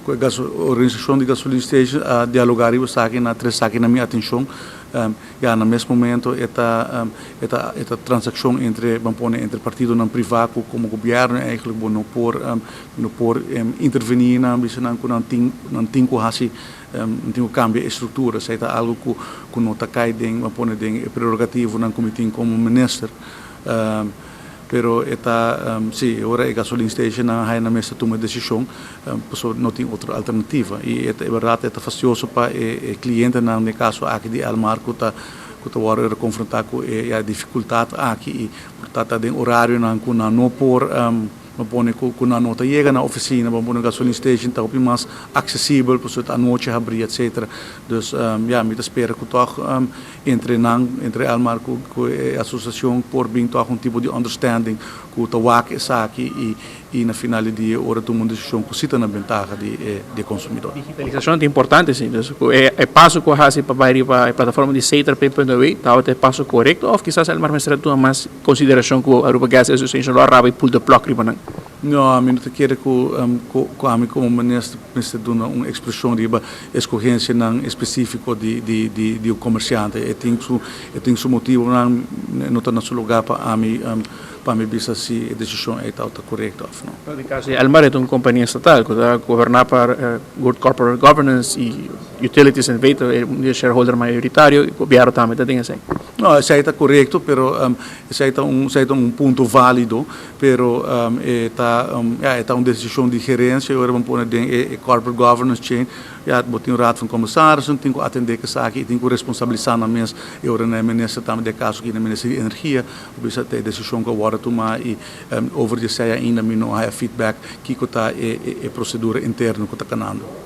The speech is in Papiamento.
Ku e organisashon di gasoline station a dialogá riba esaki nan a trese esaki na mi atenshon. Ya na mes momento e ta e ta e ta transakshon entre ban pone entre partidonan privá ku komo gobièrnu eigentlik bo no por no por intervení nan bisa nan ku nan tin nan tin ku hasi nan tin ku kambia e struktura. Esei ta algu ku ku no ta kai den ban pone den e prerogativonan ku mi tin komo minister. Pero e ta, sí, ora e gasolin stationnan haya nan mester tuma e desishon, pasobra no tin otro alternativa. I e ta, e bèrdat e ta fastioso pa e klientenan, den e kaso aki di Elmar, ku ta ku ta wòrdu rekonfrontá ku e ya difikultat aki i por ta ta den orarionan ku nan no por Bo pone ku ku nan no ta yega na ofisina, bo pone gasolin station ta hopi mas aksesibel pasobra ta anochi habrí etcetera. Dus ya mi ta spera ku tòg entre nan, entre Elmar ku ku e asosiashon por bin tòg un tipo di understanding ku ta wak esaki i i na final di dia ora tuma un desishon ku si ta na bentaha di e di e konsumidor. Digitalisashon ta importante si, dus ku e e paso ku a hasi pa bai riba e plataforma di Ctrp.nw tabata e paso korekto òf kisas Elmar mester a tuma mas Consideracion cu Aruba Gas Association lo a raba y pull the plug riba nan. No, ami no ta kere cu cu ami como minister mester duna un expresion riba escogencianan especifico di di di di un comerciante. E tin su e tin su motibonan, no ta na su lugar pa ami pa mi bisa si e decision ey ta corecto of no. Den caso di Elmar e ta un compania estatal cu ta goberna pa Good Corporate Governance y Utilities NV ta un di e shareholder mayoritario y gobierno tambe ta den esey. No, esei ta korekto, pero esei ta un esei ta un punto válido, pero e ta ya e ta un desishon di gerensia i ora bo pone den e corporate governance chain ya bo tin un raad van commissarissen tin ku atendé ku esaki i tin ku responsabilisá nan mes i ora nan e minister tambe den e kaso aki e minister di energia bo bisa ta e desishon ku a wòrdu tumá i over di esei ainda mi no haya feedback kiko ta e e prosedura interno ku ta kanando.